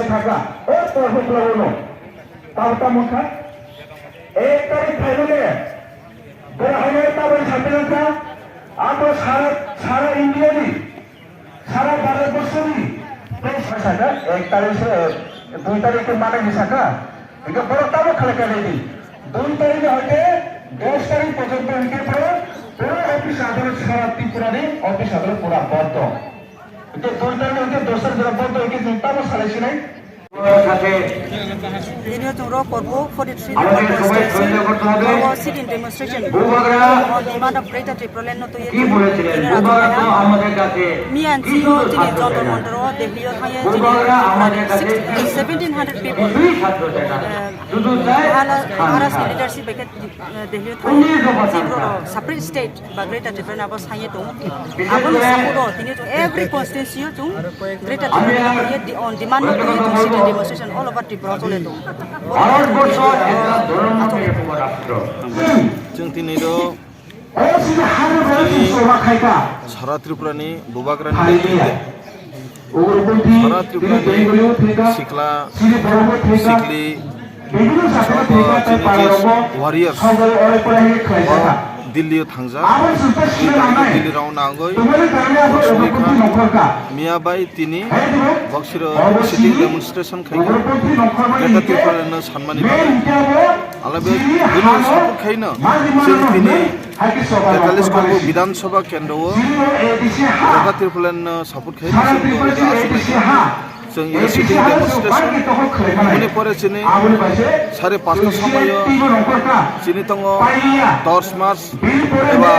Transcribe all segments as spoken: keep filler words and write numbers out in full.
Saka, o porbo kwlaiwi no. Tabo tamo kha? Ek tarik phainai le. Bora haino tabo sapi langkha. Abo sara, sara India ni, sara Bharat borso ni. Tei saka, ek tarik se, dui tarik ke mane ni saka. Hingke borok tamo khalai kha ready. Dui tarik ni hoite dos tarik porjonto hingke pura, pura office adalat sara Tripura ni office adalat pura bondo. Hingke dui tarik ni hoite dos tarik jora bondo hingke chwng tamo salai sinai. Tini o chwng rok korbo forty three number constituency, korbo sit-in demonstration, on demand of Greater Tipraland no twi tini rajya miyan chini Jantar Mantar o Delhi o thangye chini seventeen hundred people, eh, Maharaj ni leadership bai khe, eh, Delhi o thangye chini rok separate state ba Greater Tipraland abo sanye tongo. Aboni support o tini chwng every constituency o chwng Greater Tipraland o thangye di-, on demand no twi chwng sit-in demonstration all over Tripura o chole tongo. Bharatvarsha একটা ধর্মনিরপেক্ষ রাষ্ট্র। Chwng tini do sara Tripura ni bubagra ni netrite, sara Tripura ni sikla, sikli, warriors, o Delhi o thangjak, Delhi rao nangoi, songwi kha, miya bai tini boksiro sitting demonstration khai kha, Greater Tipraland no sanmani bagwi. Alabe bini support khaino chwng tini tetalis Bidhan Sabha kendro o Greater Tipraland no support khai chwng tini sitting demonstration. Aboni pore chini sare pasta somoio chini tongo dos March eba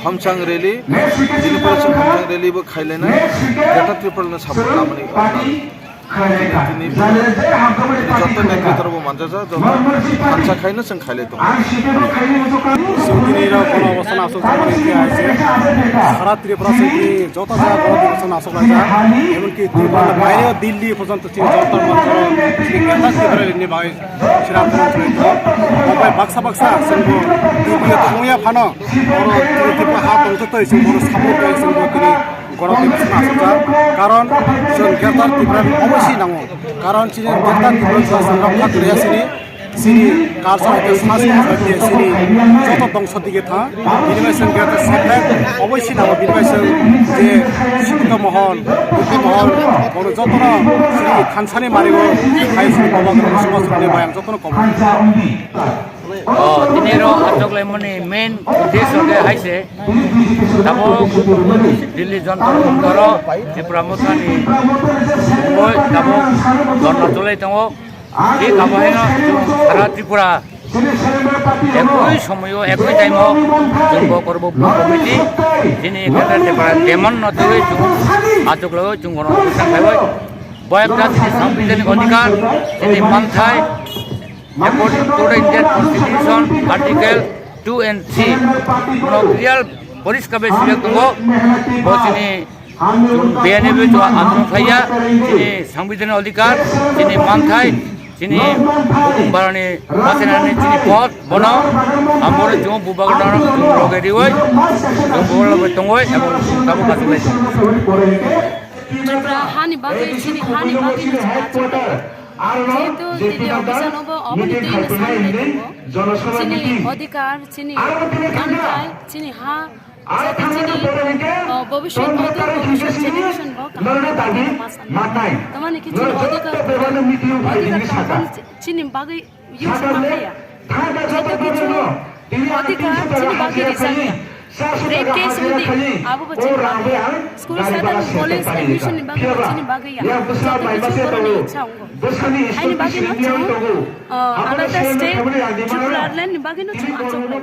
Homchang rally. Chini pore chwng Homchang rally bo khailainai Greater Tipraland no support lamani. Joto netrito rokbo manjajak, joto thansa khaino chwng khailai tongo. Chwng tini rok bono obostan aswk jagani khe hai se sara Tripura se tini joto jaga bono obostan aswk laijak. Emonki Tripura ni baire o Delhi porjonto chini Jantar Mantar o chini Greater Tipraland ni bagwi sira khorang khlai tongo. Obai baksa baksa chwngbo Delhi o tongya phano oro chini Tripura ha tongthoktwi chwng bono support khlai chwngbo tini Goro tei bwswk aswkjak, karon chwng Greater Tipraland oboisi nango, karon chini Greater Tipraland chwng rokha kwrwi ya chini, chini culture hai khe sanskrit hai khe chini joto dongso dige tha, bini bai chwng Greater separate oboisi nango, bini bai chwng je sikito mohol, bukti mohol, bono jotono chini thansani mario hai chini bobo goro somaj rokni bai ang jotono kobor. O, tini ro achok laimani main uddesho khe hai se, tabuk Delhi Jantar Mantar o Tipra Motha ni mungwi tabuk dhorna cholai tongo. Thik abo haino chwng sara Tripura ekoi somoyo, ekoi time o chwng bo korbo committee chini Greater Tipraland demand no twiwi chwng achuk laiwi chwng bono khaiwi bo ekta chini sangbidhanik adhikar, chini manthai, According to the Indian Constitution, Article two and three, bono clear poriskar bai swijak tongo, bo chini B N F chwng andolon khlaiya, chini sangbidhanik adhikar, chini manthai, chini hukum barani bachanani chini pod, bono ang bono chwng bubagra chwng loge riwi, chwng bubagra loge tongwi, ebong tabuk achuk lai tongo. Tripura hani bagwi, chini hani bagwi no chwng achuk. Jehetu Delhi office-o bo oboni twi no sanwi tongo. Chini odhikar, chini manthai, chini ha, jate chini, o, bobiswt, odhor bobiswt generation bo kaham bagwi ma sanai. Tamani khe chini odhikar, odhikar kaham chini bagwi use ma khaiya. Joto kichu odhikar chini bagwi rijak ya. Rape case wngdi, abo bo chini bagwi ya. School sata ni college admission ni bagwi bo chini bagwi ya. Joto kichu borok ni ichha wngo. Haini bagwi no chwng, o, another state, Tripura land ni bagwi no chwng achuk lai.